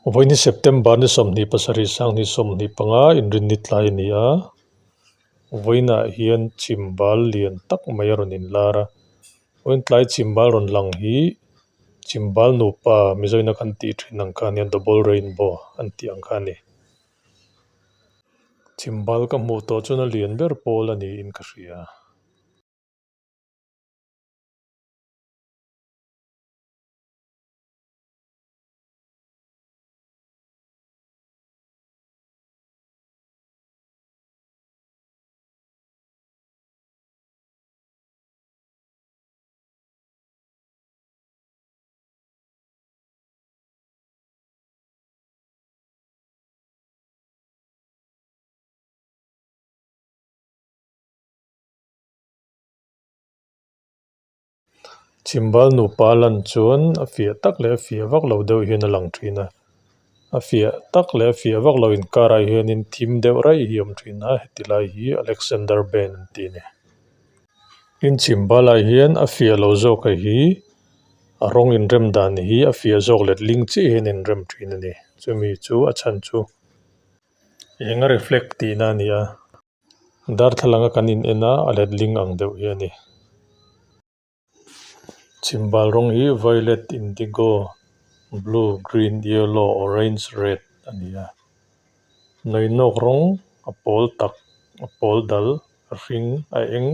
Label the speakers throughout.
Speaker 1: Vawiin September ni 27 2025 inrinni tlai a ni a, vawiinah hian chhimbal lian tak mai a rawn inlar a, vawiin tlai chhimbal rawn lang hi chhimbal nupa mizo ina kan tih thin ang kha a nia double rainbow an tih ang kha a ni. Chhimbal ka hmuh tawh chuan a lian ber pawl a niin ka hria. Chhimbal nupa lan chuan a fiah tak leh a fiah vak lo deuh hian a lang thin a a fiah tak leh a fiah vak lo inkarah hianin thim deuh raih hi a awm thin a heti lai hi Alexander band an tih a ni. Tin chhimbalah hian a fiah lo zawk a hi a rawng inrem dan hi a fiah zawk letling chiah hian a inrem thin a ni chumi chu a chhan chu eng a reflect tihna a ni a. Darthlalang a kan in en a a letling ang deuh hi a ni. Chhimbal rawng hi violet indigo blue green yellow orange red a ni a nawinawk rawng a pawl tak a pawl dal a hring a eng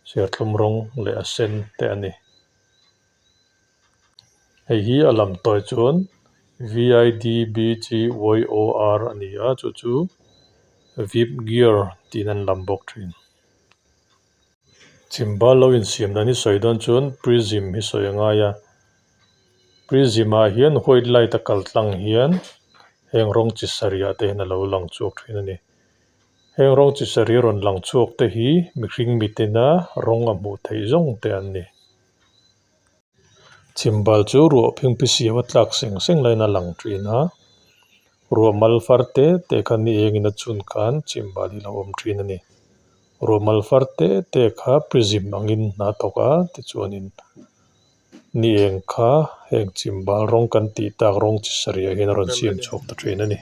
Speaker 1: serthlum rawng leh a sen te a ni. Hei hi a lam tawi chuan V I D B G Y O R a ni a chu chu vipgear tiin an lam bawk thin. Chhimbal lo insiam dan hi sawi dawn chuan prism hi sawi a ngai a prism ah hian white light a kal tlang hian heng rawng chi sarih ah te hian a lo lang chhuak thin a ni. Heng rawng chi sarih rawn lang chhuak te hi mihring mitina rawng a hmuh theih zawng te an ni. Chhimbal chu ruah phingphi siam a tlak seng seng laiin a lang thin a ruah mal far te te kha ni engin a chhun khan chhimbal hi a lo awm thin a ni ruah mal far te te kha prism angin hna a thawk a tichuanin ni eng kha heng chhimbal rawng kan tih tak rawng chi sarih ah hian a rawn siam chhuak ta thin a ni.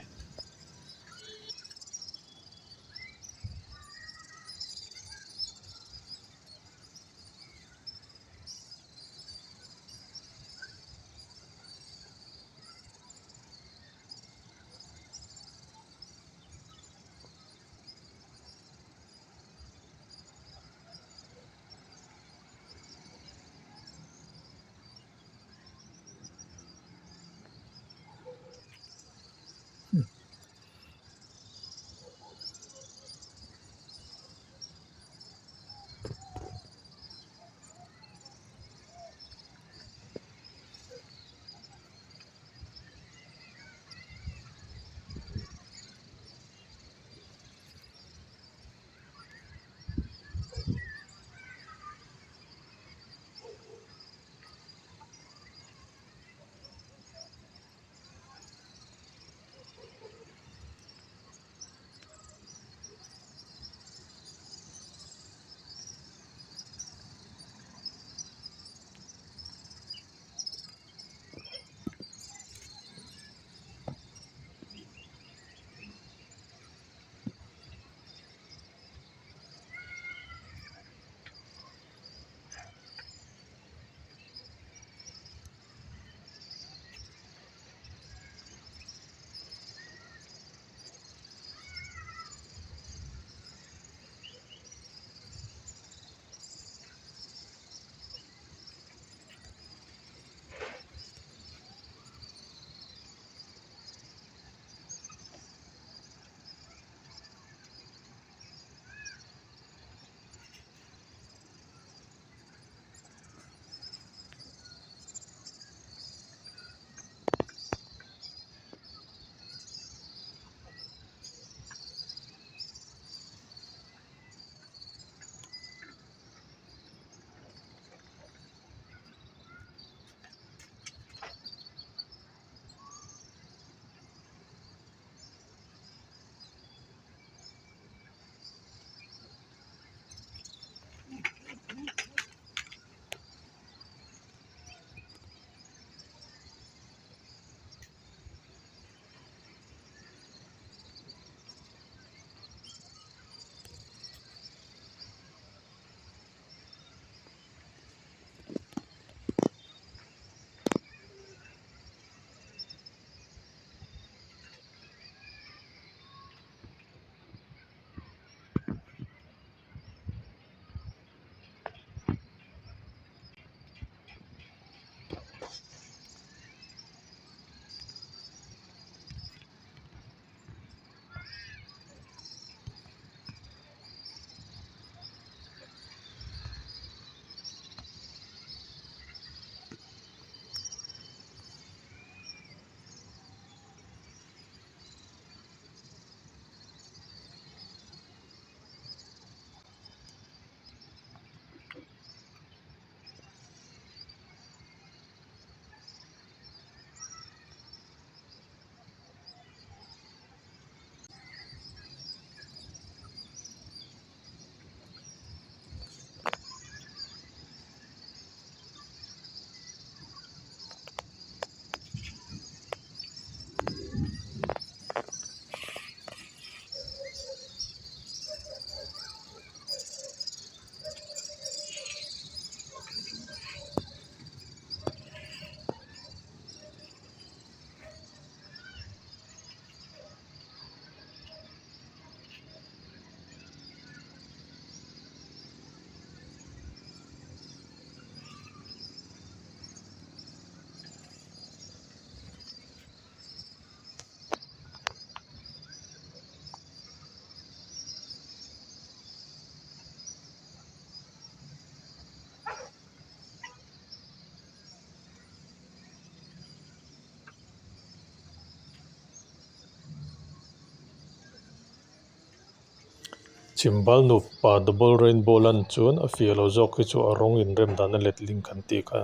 Speaker 1: Chhimbal nupa double rainbow lan chuan a fiah lo zawk hi chu a rawng inrem dan a letling kan tih kha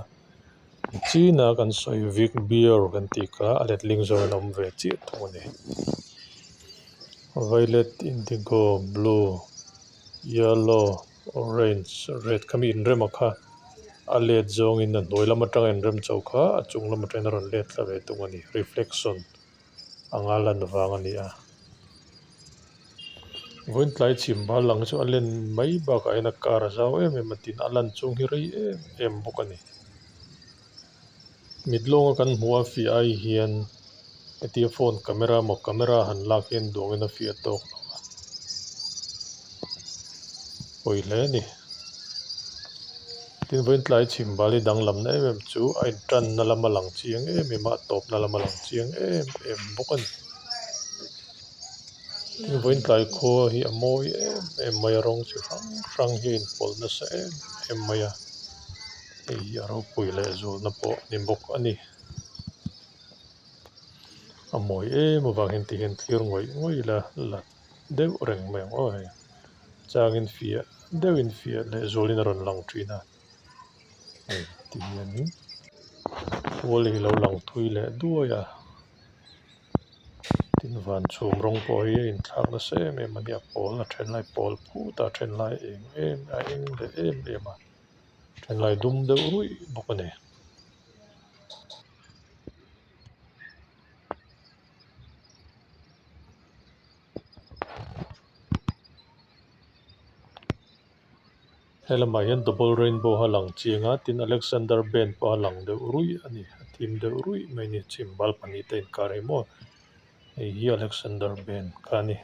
Speaker 1: china kan sawi vik beer kan tih kha a letling zawngin a awm ve chiah thung a ni. Violet indigo blue yellow orange red khami inrem a kha a let zawngin a hnuai lam atanga inrem chho kha a chung lam atangin a rawn let thla ve thung a ni reflection anga lan vang a ni a. Vawiin tlai chhim bal lang chu a len mai bakah hian a kar a zau em em a tin a lan chung hi rei em em bawk a ni. Mit lawnga kan hmuh a fiah ai hian hetia phone camera emaw camera han lak hian duangin a fiah tawk lo a pawi hle a ni. Tin vawiin tlai chhim bal hi danglamna em em chu a intanna lama lang chiang em em a a tawpna lama lang chiang em em bawk a ni. Tin vawiin tlai khua hi a mawi em em mai a rawng chi hrang hrang hi a inpawlh nasa em em mai a hei hi a ropui leh zualna pawh a ni bawk a ni. A mawi em avang hian tihian thlir ngawih ngawih ila la deuh reng mai ang aw hei changin fiah deuhin fiah leh zualin a rawn lang thin a hei tihianin khual hi lo lang thui leh duai a tin van chhum rawng pawh hi a inthlak nasa em em a ni a pawl a then lai pawl phut a a then lai eng em a eng leh em em a then lai dum deuh ruih bawk a ni. Helamah hian double rainbow a lang chiang a tin Alexander band pawh a lang deuh ruih a ni a thim deuh ruih mai a ni chhim bal pahnih te a inkar hi maw hei hi Alexander band kha a ni.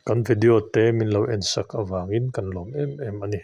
Speaker 1: Kan video te min lo en sak avangin kan lawm em em a ni.